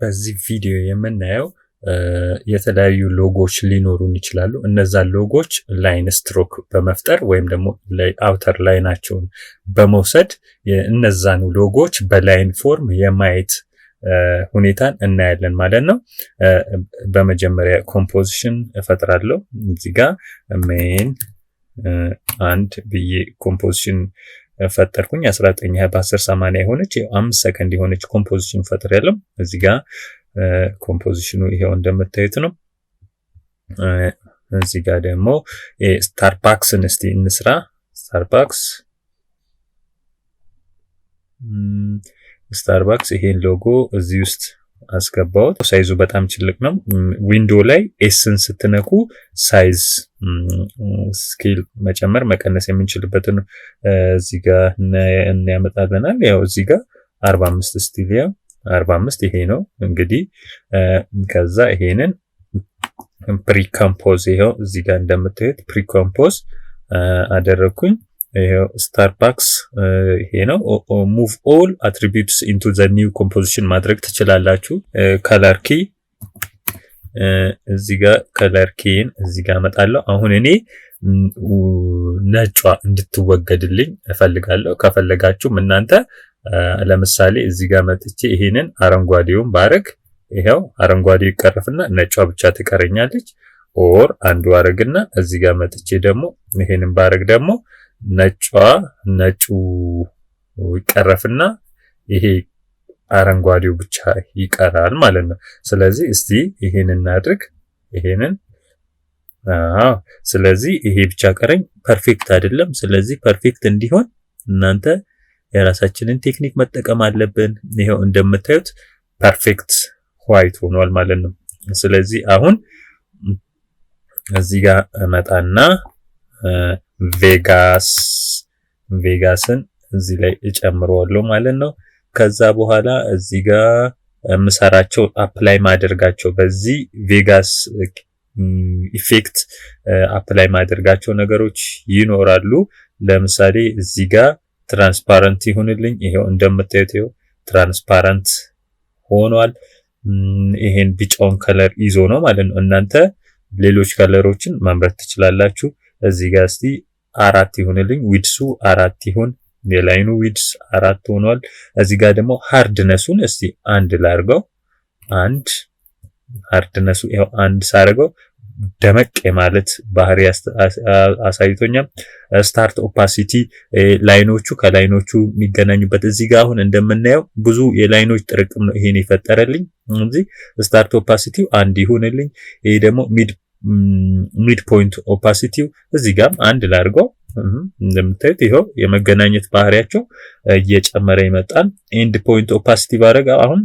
በዚህ ቪዲዮ የምናየው የተለያዩ ሎጎዎች ሊኖሩን ይችላሉ። እነዛን logo ዎች line stroke በመፍጠር ወይም ደግሞ outer line ኣቸውን በመውሰድ እነዛን logo ዎች በ line form የማየት ሁኔታን እናያለን ማለት ነው። በመጀመሪያ composition እፈጥራለሁ። እዚህ ጋር main አንድ ብዬ composition ፈጠርኩኝ። 19 በ1080 የሆነች 5 ሰከንድ የሆነች composition ፈጥሬያለሁ። እዚህ ጋር composition ኑ ይሄው እንደምታዩት ነው። እዚህ ጋር ደግሞ Starbucks ን እስቲ እንስራ። Starbucks ይሄን ሎጎ እዚህ ውስጥ አስገባሁት። Size ኡ በጣም ትልቅ ነው። Window ላይ S ን ስትነኩ size scale መጨመር መቀነስ የምንችልበትን እዚህ ጋር እናያመጣልናል። ያው እዚህ ጋር 45 still ያው 45 ይሄ ነው እንግዲህ። ከዛ ይሄንን pre-compose ይሄው እዚህ ጋር እንደምታዩት pre-compose አደረግኩኝ። ይሄው Starbucks ይሄ ነው። Move all attributes into the new composition ማድረግ ትችላላችሁ። Color key እዚህ ጋር color key ን እዚህ ጋር አመጣለሁ። አሁን እኔ ነጯ እንድትወገድልኝ እፈልጋለሁ። ከፈለጋችሁም እናንተ ለምሳሌ እዚህ ጋር መጥቼ ይሄንን አረንጓዴውን ባረግ ይሄው አረንጓዴው ይቀረፍና ነጯ ብቻ ትቀረኛለች። Or undo አረግና እዚህ ጋር መጥቼ ደግሞ ይሄንን ባረግ ደግሞ ነጯ ነጩ ይቀረፍና ይሄ አረንጓዴው ብቻ ይቀራል ማለት ነው። ስለዚህ እስቲ ይሄንን እናድርግ። ይሄንን አዎ፣ ስለዚህ ይሄ ብቻ ቀረኝ። Perfect አይደለም። ስለዚህ perfect እንዲሆን እናንተ የራሳችንን technique መጠቀም አለብን። ይኸው እንደምታዩት perfect white ሆኗል ማለት ነው። ስለዚህ አሁን እዚህ ጋር እመጣና ቬጋስን እዚህ ላይ እጨምረዋለሁ ማለት ነው። ከዛ በኋላ እዚህ ጋር የምሰራቸው apply ማደርጋቸው በዚህ Vegas effect apply ማደርጋቸው ነገሮች ይኖራሉ። ለምሳሌ እዚህ ጋር transparent ይሁንልኝ። ይሄው እንደምታዩት ይሄው transparent ሆኗል። ይሄን ቢጫውን color ይዞ ነው ማለት ነው። እናንተ ሌሎች color ኦችን መምረጥ ትችላላችሁ። እዚህ ጋር እስቲ 4 ይሁንልኝ፣ width ኡ 4 ይሁን። የ line ኑ width 4 ሆኗል። እዚህ ጋር ደግሞ hardness ኡን እስቲ 1 ላርገው። 1 hardness ኡ ይኸው 1 ሳደርገው ደመቅ የማለት ባህሪ አሳይቶኛል። Start opacity line ኦቹ ከ line ኦቹ የሚገናኙበት እዚህ ጋር አሁን እንደምናየው ብዙ የ line ኦች ጥርቅም ነው ይሄን የፈጠረልኝ። እዚህ start opacity ው 1 ይሁንልኝ። ይሄ ደግሞ mid point opacity ው እዚህ ጋርም 1 ላድርገው። እንደምታዩት ይኸው የመገናኘት ባህሪያቸው እየጨመረ ይመጣል። End point opacity ባደረግ አሁን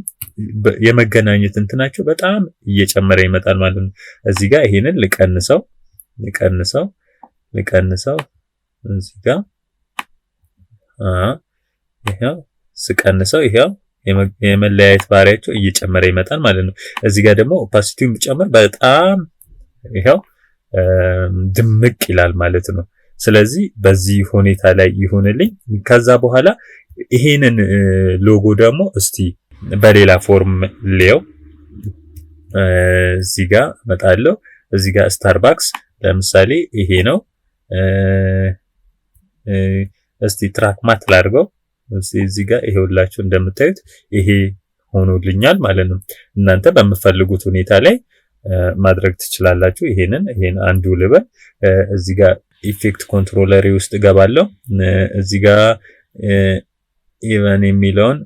የመገናኘት እንትናቸው በጣም እየጨመረ ይመጣል ማለት ነው። እዚህ ጋር ይሄንን ልቀንሰው ልቀንሰው ልቀንሰው እዚህ ጋር ይሄው ስቀንሰው ይሄው የመለያየት ባህሪያቸው እየጨመረ ይመጣል ማለት ነው። እዚህ ጋር ደግሞ opacity ውን ብጨምር በጣም ይሄው ድምቅ ይላል ማለት ነው። ስለዚህ በዚህ ሁኔታ ላይ ይሁንልኝ። ከዛ በኋላ ይሄንን ሎጎ ደግሞ እስቲ በሌላ form ልየው። እዚህ ጋር እመጣለሁ። እዚህ ጋር Starbucks ለምሳሌ ይሄ ነው። እስቲ track matte ላድርገው። እዚህ ጋር ይሄውላችሁ እንደምታዩት ይሄ ሆኖልኛል ማለት ነው። እናንተ በምትፈልጉት ሁኔታ ላይ ማድረግ ትችላላችሁ። ይሄንን ይሄን undo ልበል። እዚህ ጋር effect controller ውስጥ እገባለሁ። እዚህ ጋር even የሚለውን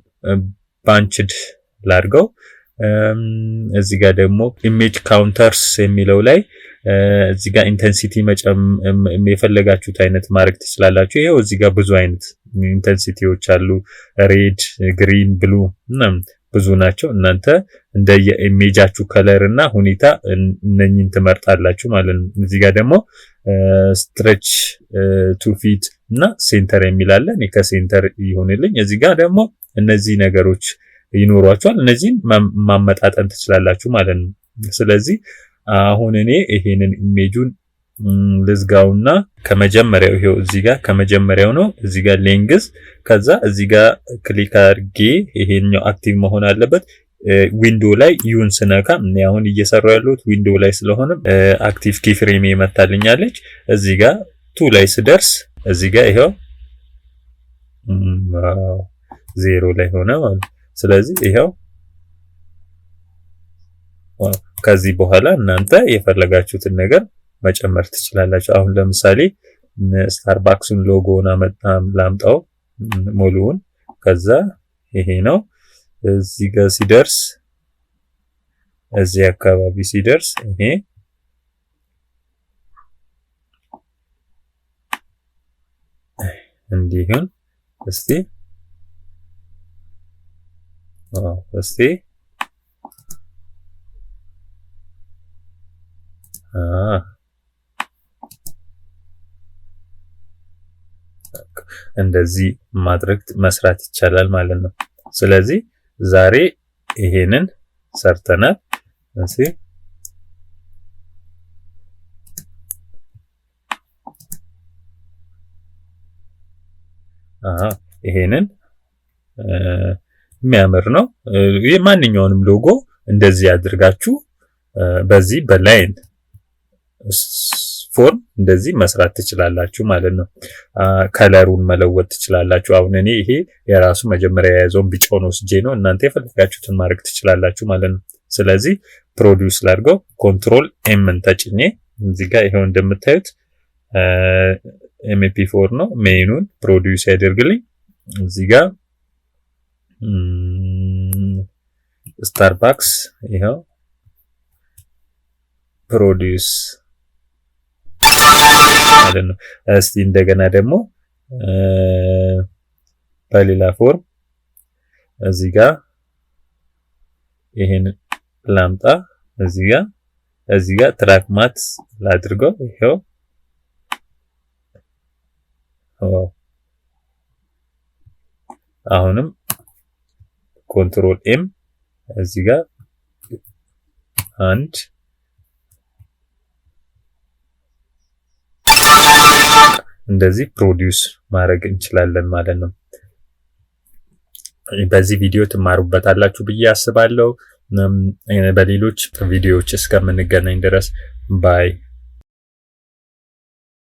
bunched ላድርገው። እዚህ ጋር ደግሞ image contours የሚለው ላይ እዚህ ጋር intensity የፈለጋችሁት አይነት ማድረግ ትችላላችሁ። ይኸው እዚህ ጋር ብዙ አይነት intensity ዎች አሉ። Red፣ green፣ blue ብዙ ናቸው። እናንተ እንደ የ image ኣችሁ color እና ሁኔታ እነኝን ትመርጣላችሁ ማለት ነው። እዚህ ጋር ደግሞ stretch to fit እና center የሚል አለ። እኔ ከ center ይሁንልኝ። እዚህ ጋር ደግሞ እነዚህ ነገሮች ይኖሯቸዋል። እነዚህን ማመጣጠን ትችላላችሁ ማለት ነው። ስለዚህ አሁን እኔ ይሄንን image ኡን ልዝጋውና ከመጀመሪያው ይሄው እዚህ ጋር ከመጀመሪያው ነው። እዚህ ጋር length ከዛ እዚህ ጋር click አድርጌ ይሄኛው active መሆን አለበት። Window ላይ U ን ስነካ፣ እኔ አሁን እየሰራሁ ያለሁት window ላይ ስለሆነ active keyframe ይመታልኛለች። እዚህ ጋር 2 ላይ ስደርስ እዚህ ጋር ይኸው 0 ላይ ሆነ ማለት። ስለዚህ ይኸው ከዚህ በኋላ እናንተ የፈለጋችሁትን ነገር መጨመር ትችላላችሁ። አሁን ለምሳሌ Starbucks ን logo ውን ላምጣው ሙሉውን። ከዛ ይሄ ነው፣ እዚህ ጋር ሲደርስ፣ እዚህ አካባቢ ሲደርስ ይሄ እንዲሁን እስቲ እንደዚህ ማድረግ መስራት ይቻላል ማለት ነው። ስለዚህ ዛሬ ይሄንን ሰርተናል። እስቲ ይሄንን የሚያምር ነው። ማንኛውንም ሎጎ እንደዚህ አድርጋችሁ በዚህ በ line form እንደዚህ መስራት ትችላላችሁ ማለት ነው። Color ኡን መለወጥ ትችላላችሁ። አሁን እኔ ይሄ የራሱ መጀመሪያ የያዘውን ቢጫውን ወስጄ ነው። እናንተ የፈለጋችሁትን ማድረግ ትችላላችሁ ማለት ነው። ስለዚህ produce ላድርገው። Control M ን ተጭኜ እዚህ ጋር ይሄው እንደምታዩት MP4 ነው። Main ኡን produce ያደርግልኝ። እዚህ ጋር Starbucks ይሄው produce ማለት ነው። እስቲ እንደገና ደግሞ በሌላ form እዚህ ጋር ይሄን ላምጣ። እዚህ ጋር track matte ላድርገው። ይሄው አሁንም Control M እዚህ ጋር አንድ እንደዚህ produce ማድረግ እንችላለን ማለት ነው። በዚህ ቪዲዮ ትማሩበታላችሁ ብዬ አስባለሁ። በሌሎች ቪዲዮዎች እስከምንገናኝ ድረስ bye።